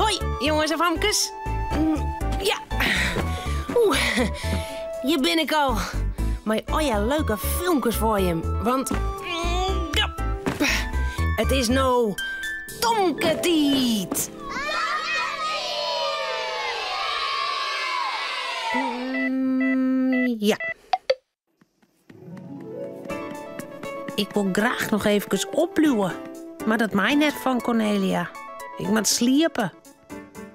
Hoi, jonges en famkes. Ja. Oeh, hjir bin ik al. Mei allegear leuke filmkes foar jim. Want ja, it is no Tomke-tiid. Ja. Ik wol graach noch eefkes opbliuwe, mar dat mei net fan Cornelia. Ik moat sliepe.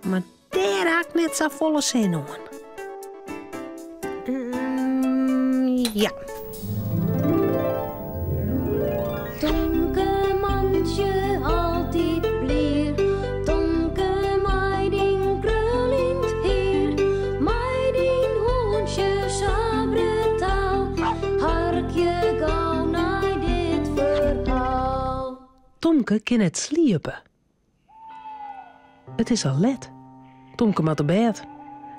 Mar dêr ha ik net safolle sin oan. Ja. Tomke mantsje altyd blier, Tomke mei dyn kruljend hier, mei dyn hûntsje sa brutaal, harkje gau nei dit ferhaal. Tomke kin net sliepe. It is al let. Tomke moat op bêd.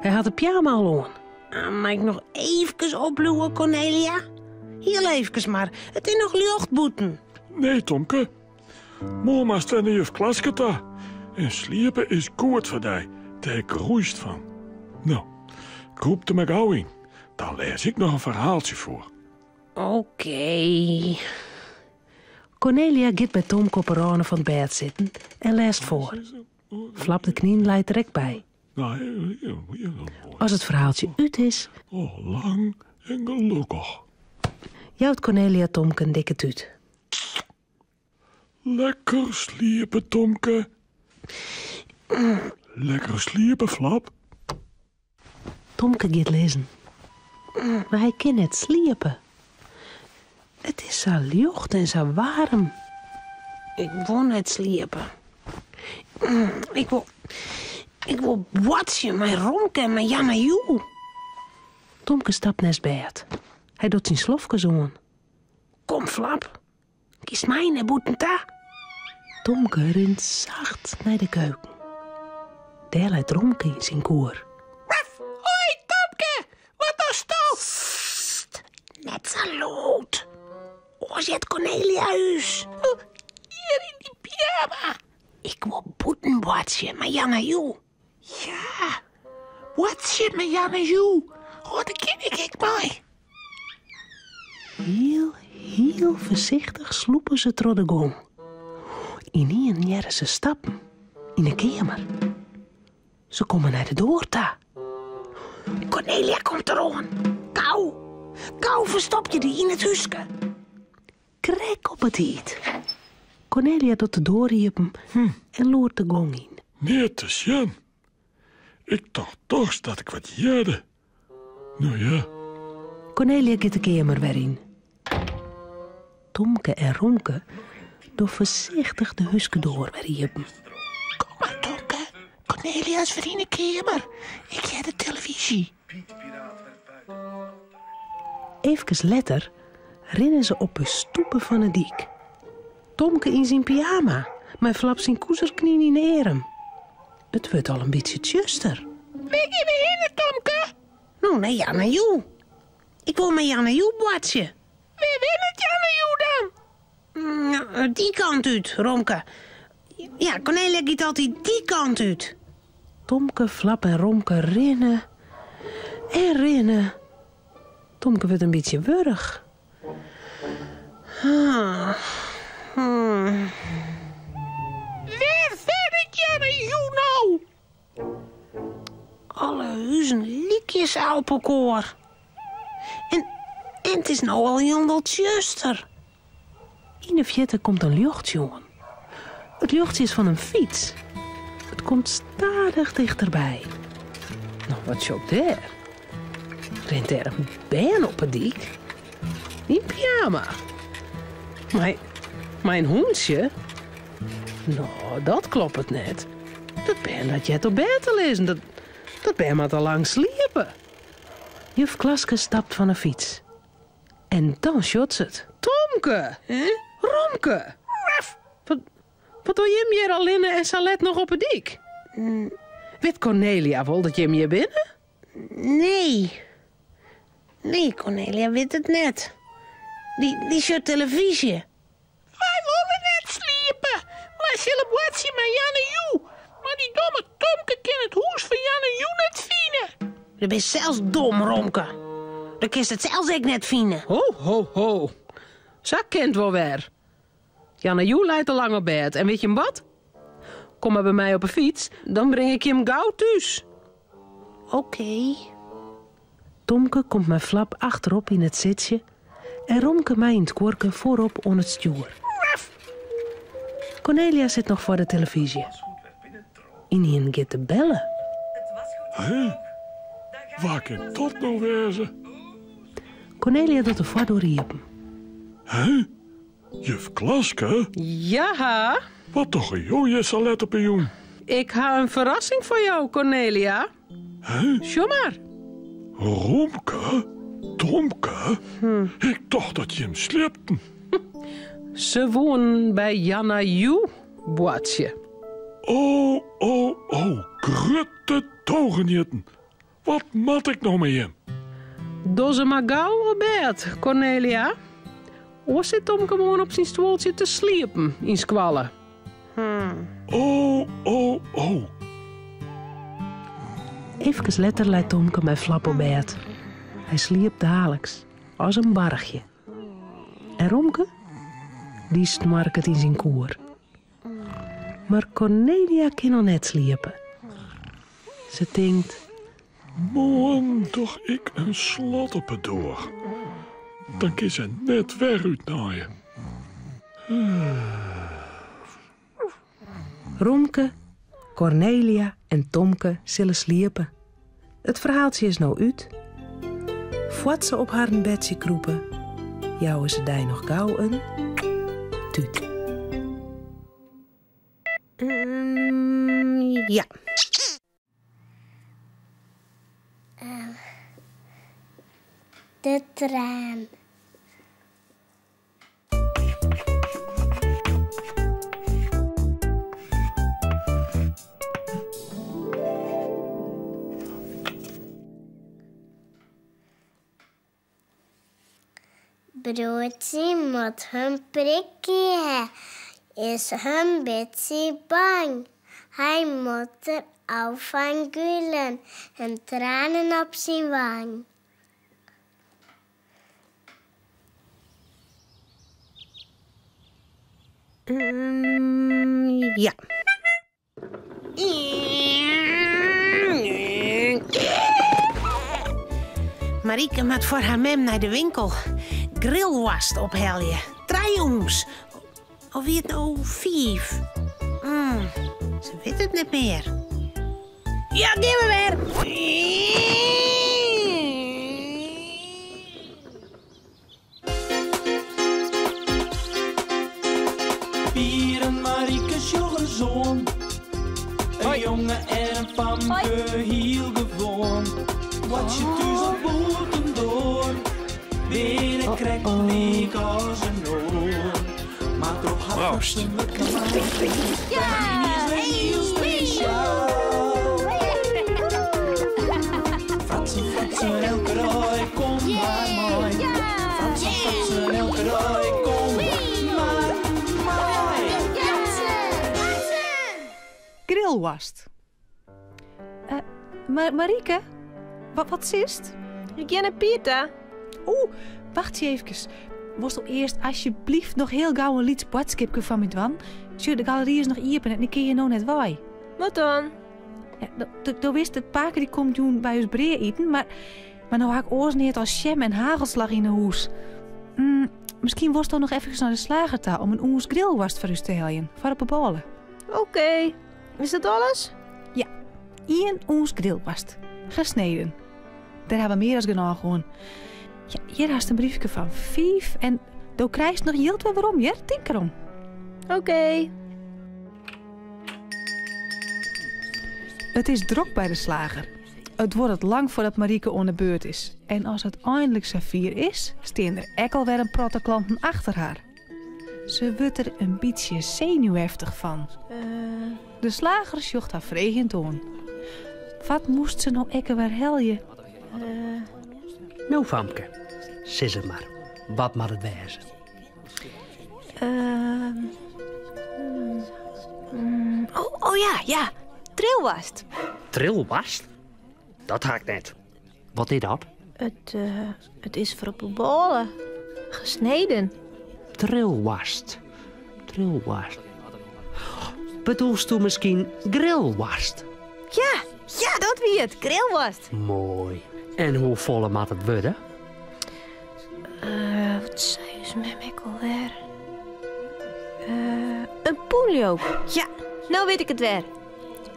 Hy hat de pyjama al oan. Ah, mei ik noch eefkes opbliuwe, Cornelia? Hiel eefkes mar. It is noch ljocht bûten. Nee, Tomke. Moarn moatst wer nei juf Klaske ta. En sliepe is goed foar dy. Dêr groeist fan. No, krûp der mar gau yn. Dan lês ik noch in ferhaaltsje foar. Oké. Cornelia giet by Tomke op 'e râne fan it bêd sitten en lêst foar. Flap de knyn leit der ek by. As it ferhaaltsje út is, Oh, lang en gelokkich. jout Cornelia Tomke in dikke tút. Lekker sliepe, Tomke. Lekker sliepe, Flap. Tomke giet lizzen, mar hy kin net sliepe. It is sa ljocht en sa waarm. Ik wol net sliepe. Ik wol, ik wol boartsje mei Romke en mei Janne Joe. Tomke stapt neist bêd. Hy docht syn slofkes oan. Kom, Flap. Giest mei nei bûten ta? Tomke rint sacht nei de keuken. Dêr leit Romke yn syn koer. Ruff! Hoi, Tomke! Wat dochsto? Sst, net sa lûd. Oars heart Cornelia ús. Hjir yn dyn pyjama. Ik wol bûten boartsje mei Janne Joe. Ja, boartsje mei Janne Joe. Oh, dêr kin ik ek mei. Hiel, hiel foarsichtich slûpe se troch de gong. Ynienen hearre se stappen yn 'e keamer. Se komme nei de doar ta. Cornelia komt deroan. Gau, gau ferstopje dy yn it húske. Krekt op 'e tiid. Cornelia docht de doar iepen en loert de gong yn. Neat te sjen. Ik tocht dochs dat ik wat hearde. No ja. Cornelia giet de keamer wer yn. Tomke en Romke dogge foarsichtich de húskedoar wer iepen. Kom mar, Tomke. Cornelia is wer yn 'e keamer. Ik hear de telefyzje. Eefkes letter rinne se op 'e stoepe fan 'e dyk. Tomke yn syn pyjama, mei Flap syn koezerknyn yn 'e earm. It wurdt al in bytsje tsjuster. Wêr gean we hinne, Tomke? No, nei Janne Joe. Ik wol mei Janne Joe boartsje. Wêr wennet Janne Joe dan? Dy kant út, Romke. Ja, Cornelia giet altyd dy kant út. Tomke, Flap en Romke rinne en rinne. Tomke wurdt in bytsje wurch. Wêr wennet Janne Joe no? Alle huzen lykje sa op elkoar. En, en it is no al hielendal tsjuster. Yn 'e fierte komt in ljochtsje oan. It ljochtsje is fan in fyts. It komt stadich tichterby. No, wat sjoch ik dêr? Rint dêr in bern op 'e dyk? Yn pyjama? Mei, mei in hûntsje? No, dat kloppet net. Dat bern dat heart op bêd te lizzen. Dat, dat bern moat al lang sliepe. Juf Klaske stapt fan 'e fyts. En dan sjocht se it. Tomke! Romke! Ruff! Wat, wat dogge jim hjir allinne en sa let noch op 'e dyk? Wit Cornelia wol dat jim hjir binne? Nee. Nee, Cornelia wit it net. Dy, dy sjocht telefyzje. Wy wolle net sliepe. Wy sille boartsje mei Janne Joe. Mar dy domme Tomke. Do bist sels dom, Romke. Do kinst it sels ek net fine. Ho, ho, ho. Sa kin it wol wer. Janna Joe leit al lang op bêd en wit jim wat? Kom mar by my op 'e fyts, dan bring ik jim gau thús. Oké. Tomke komt mei Flap achterop yn it sitsje en Romke mei yn it kuorke foarop oan it stjoer. Kornelia sit noch foar de telefyzje. Ynienen giet de belle. Hè? Wa kin dat no wêze? Kornelia docht de foardoar iepen. Hè? Juf Klaske? Ja? Wat dogge jo hjir sa let op 'e jûn? Ik ha in ferrassing foar jo, Kornelia. Hè? Sjoch mar. Romke? Tomke? Ik tocht dat jim sliepten. Se woenen by Janna Joe boartsje. Oh, oh, oh, grutte dogenjitten. Wat moat ik no mei jim? Doch se mar gau op bêd, Kornelia. Oars sit Tomke moarn op syn stuoltsje te sliepen yn skoalle. Oh, oh, oh. Efkes letter leit Tomke mei Flap op bêd. Hy sliept daliks, as in barchje. En Romke? Dy snoarket yn syn koer. Mar Kornelia kin noch net sliepe. Se tinkt. Moarn doch ik in slot op 'e doar. Dan kin se net wer útnaaie. Romke, Kornelia en Tomke sille sliepe. It ferhaaltsje is no út. Foar't se op harren bedsje krûpe, jouwe se dy noch gau in tút. Ja. De traan. Broertje moat in prikje ha, is in bytsje bang. Hy moat der al fan gûlen en tranen op syn wang. Ja. Marieke moat foar har mem nei de winkel. Grillwoarst ophelje. Trije ûns. Of wie it no fiif? Se wit it net mear. Ja, gean we wer! Pier en Marieke sjogge soan. In jonge en in famke, hiel gewoan. Boartsje thús of bûtendoar, binne krekt lyk as in oar. Mar troch har Proost. wurdt Ja! Hiel spesjaal. Fratsen, fratsen, elke dei, kom mar mei. Fratsen, fratsen, elke dei, kom mar mei. Grillwoarst. Mar Marieke, wat, wat sitst? Ik gean nei Pier ta. Oeh, wachtsje eefkes. Wolsto earst asjebleaft noch hiel gau in lyts boadskipke foar my dwaan? Sjoch, de galery is noch iepen en ik kin hjir no net wei. Wat dan? Ja, do, do witst, it pake dy komt jûn by ús brea iten, mar, mar no ha ik oars neat as sjem en hagelslach yn 'e hûs. Mm, miskien wolsto noch efkes nei de slager ta om in ûns grillwoarst foar ús te heljen, foar op 'e bôle. Oké. Is dat alles? Ja, ien ûns grillwoarst. Gesneden. Dêr ha we mear as genôch oan. Ja, hjir hast in briefke fan fiif en do krijst noch jild wer werom, hear. Tink derom. Oké. It is drok by de slager. It duorret lang foardat Marieke oan de beurt is. En as it einlik safier is, stean der ek al wer in protte klanten achter har. Se wurdt der in bytsje senuweftich fan. De slager sjocht har freegjend oan. Wat moast se no ek wer helje? No famke, sis it mar. Wat moat it wêze? Oh, oh ja, ja. Trilwoarst. Trilwoarst? Dat ha ik net. Wat is dat? It, eh, it is foar op 'e bôle. Gesneden. Trilwoarst. Trilwoarst. Bedoelsto miskien grillwoarst? Ja, ja, dat wie it. Grillwoarst. Moai. En hoefolle moat it wurde? Eh, wat sei ús mem ek alwer? Eh, in pûn, leau ik. Ja, no wit ik it wer.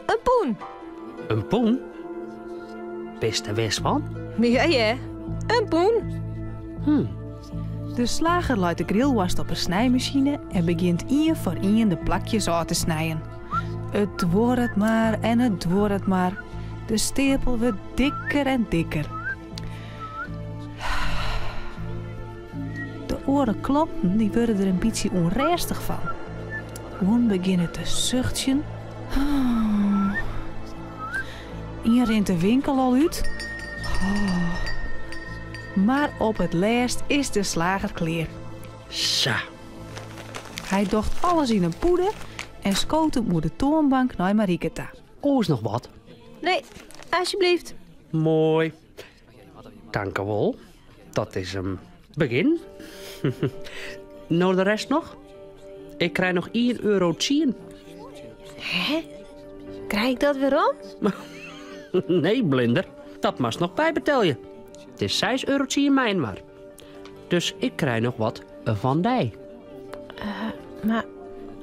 In pûn. In pûn? Bist der wis fan? Ja, ja. In pûn. De slager leit de grillwoarst op 'e snijmasine en begjint ien foar ien de plakjes ôf te snijen. It duorret mar en it duorret mar. De steapel wurdt dikker en dikker. De oare klanten dy wurde der in bytsje ûnrêstich fan. Guon begjinne te suchtsjen. Ien rint de winkel al út. Mar op it lêst is de slager klear. Sa. Hy docht alles yn in pûde en skoot him oer de toanbank nei Marieke ta. Oars noch wat? Nee, alsjeblieft. Moai. Tankewol. Dat is in begjin. No de rest noch? Ik krij noch ien euro tsien. Hè? Krij ik dat werom? Nee, blinder. Dat moatst noch bybetelje. It is seis euro tsien mei-inoar. Dus ik krij noch wat fan dy. Mar,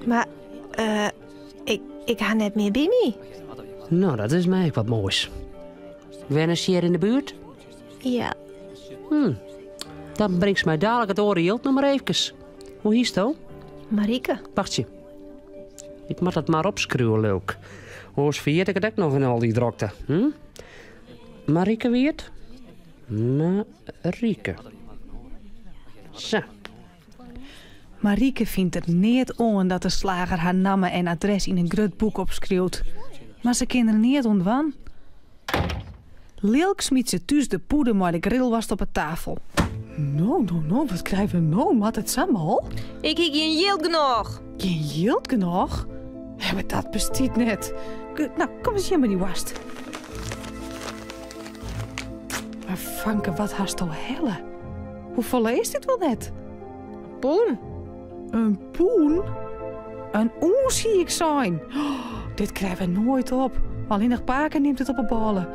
mar, eh, ik, ik ha net mear by my. No, dat is my ek wat moais. Wennest hjir yn de buert? Ja. Dan bringst my dalik it oare jild noch mar eefkes. Hoe hietsto? Marieke. Wachtsje. Ik moat dat mar opskriuwe, leau ik. Oars ferjit ik it ek noch yn al dy drokte. Hm? Marieke wie it? Marieke. Sa. Marieke fynt der neat oan dat de slager har namme en adres yn in grut boek opskriuwt. Mar se kin der neat oan dwaan. Lilk smyt se thús de pûde mei de grillwoarst op 'e tafel. No, no, no, wat krije we no? Moat it sa mâl? Ik hie gjin jild genôch. Gjin jild genôch? Hé, mar dat bestiet net. No, kom ris hjir mei dy woarst. Mar fanke, wat hasto helle? Hoefolle is dit wol net? In pûn. In pûn? In ûns hie ik sein. Oh, dit krije we noait op. Allinnich pake nimt it op 'e bôle.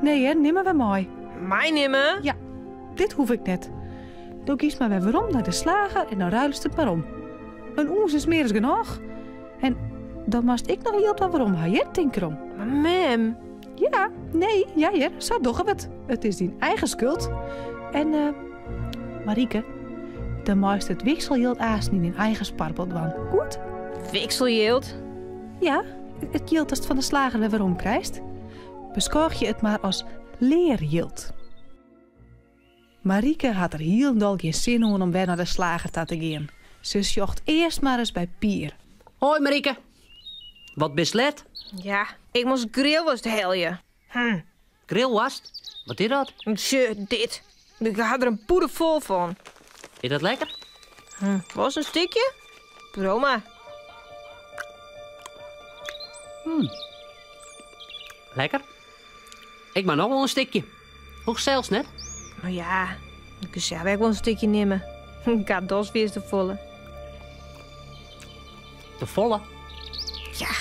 Nee hear, nim mar wer mei. Meinimme? Ja, dit hoech ik net. Do giest mar wer werom nei de slager en dan ruilest it mar om. In ûns is mear as genôch. En dan moatst ek noch jild wer werom ha, hear, tink derom. Mar mem. Ja, nee, ja hear, sa dogge we it. It is dyn eigen skuld. En eh, Marieke, dan meist it wikseljild aansten yn dyn eigen sparpot dwaan. Goed? Wikseljild? Ja, it jild datst fan de slager wer werom krijst. Beskôgje it mar as learjild. Marieke hat der hielendal gjin sin oan om wer nei de slager ta te gean. Se sjocht earst mar ris by Pier. Hoi Marieke. Wat bist let? Ja, ik moast grillwoarst helje. Hm. Grillwoarst? Wat is dat? Tsje, dit. Ik ha der in pûde fol fan. Is dat lekker? Hm, wolst in stikje? Priuw mar. Lekker. Ik mei noch wol in stikje. Hoechst sels net? No ja, ik kin sels ek wol in stikje nimme. Ik ha dochs fierste te folle. Te folle? Ja,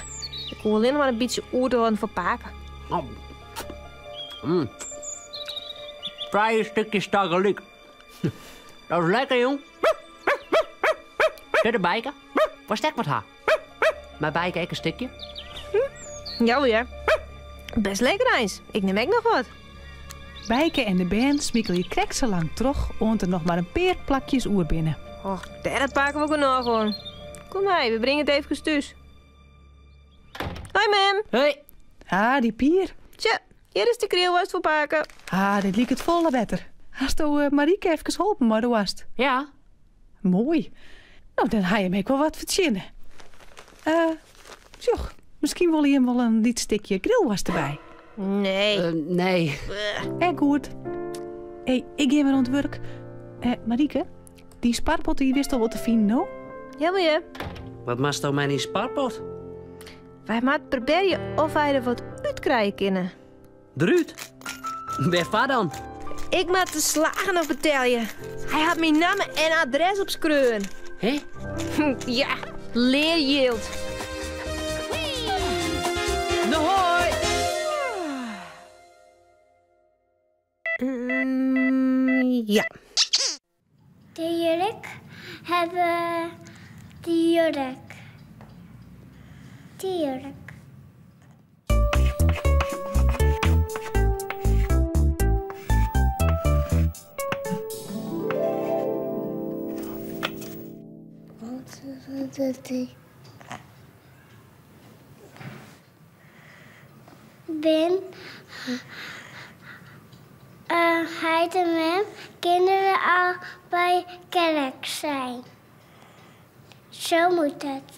ik hoech allinnich mar in bytsje oer te hâlden foar pake. Oh. Mm. Trije stikjes tagelyk. Dat is lekker, jong. Dit de Bijke. Wolst ek wat ha? Mei Bijke ek in stikje? Ja hear. Best lekker eins. Ik nim ek noch wat. Bijke en de bern smikelje krekt sa lang troch oant der noch mar in pear plakjes oer binne. Och, dêr hat pake wol genôch oan. Kom mei, we bringe it eefkes thús. Hoi mem. Hoi. Ah, dy Pier. Tsja, hjir is de grillwoarst foar pake. Ah, dit liket folle better. Hasto eh, Marieke efkes holpen mei de woarst? Ja. Moai. No, dan ha jim ek wol wat fertsjinne. Eh, sjoch, miskien wolle jim wol in lyts stikje grillwoarst derby. Nee. Eh, nee. Ek goed. Hey, ik gean wer oan it wurk. Eh, Marieke, dy sparpot dy witst al wol te finen, no? Jawol ja. Wat moatsto mei dyn sparpot? Wy moatte probearje oft wy der wat út krije kinne. Derút? Wêrfoar dan? Ik moat de slager noch betelje. Hy hat myn namme en adres opskreaun. Hè? Ja, learjild. No hoi! Ja. De jurk hebben de jurk. De jurk. Bin heit en mem kinderen al bij kerk zijn. Zo moet het.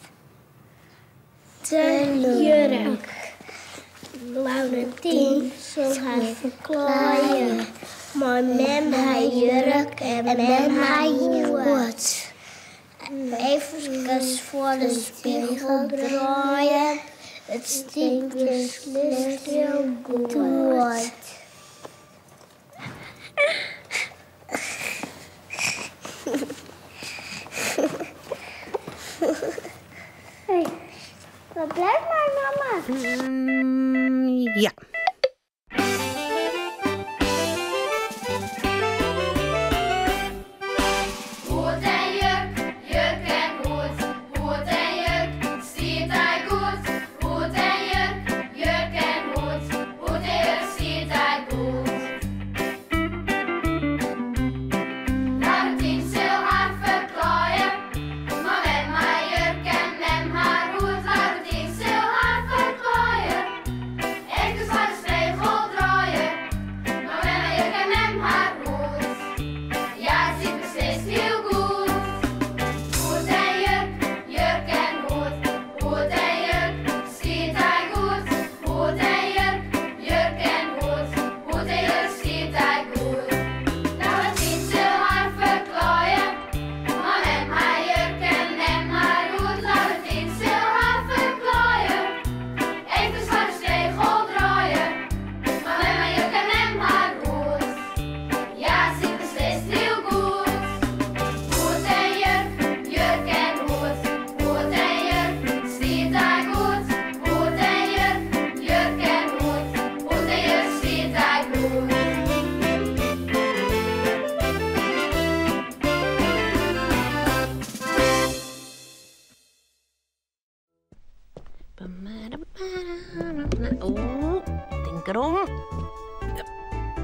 De jurk. Laurentien sil har ferklaaie. Mei mem har jurk en mem har hoed. Efkes foar de spegel draaie. It stiet beslist hiel goed. Hey, wat blijft mijn mama? Ja. Hoed en jurk, jurk en hoed, hoed en jurk, stiet dy goed. Hoed en jurk, jurk en hoed, hoed en jurk, stiet dy goed. Laurentien sil har ferklaaie, mei mem har jurk en mem har hoed. Laurentien sil har ferklaaie, efkes foar de spegel draaie, mei mem har jurk en mem har hoed. Ja, it stiet beslist hiel goed. Hoed en jurk, jurk en hoed, hoed en jurk, stiet dy goed. Hoed en jurk, jurk en hoed, hoed en jurk, stiet dy goed. Laurentien sil har ferklaaie, mei mem har jurk en mem har hoed. Laurentien sil har ferklaaie, efkes foar de spegel draaie, mei mem har jurk en mem har hoed. Ja, it stiet beslist hiel goed. Hoed en jurk, jurk en hoed, hoed en jurk, stiet dy goed. Hoed en jurk, jurk en hoed, hoed en jurk, stiet dy goed. Oh, tink derom.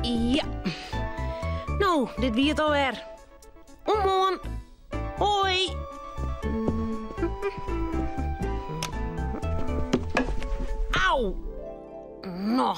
Ja. No, dit wie it alwer. Oant moarn. Hoi. Au. No.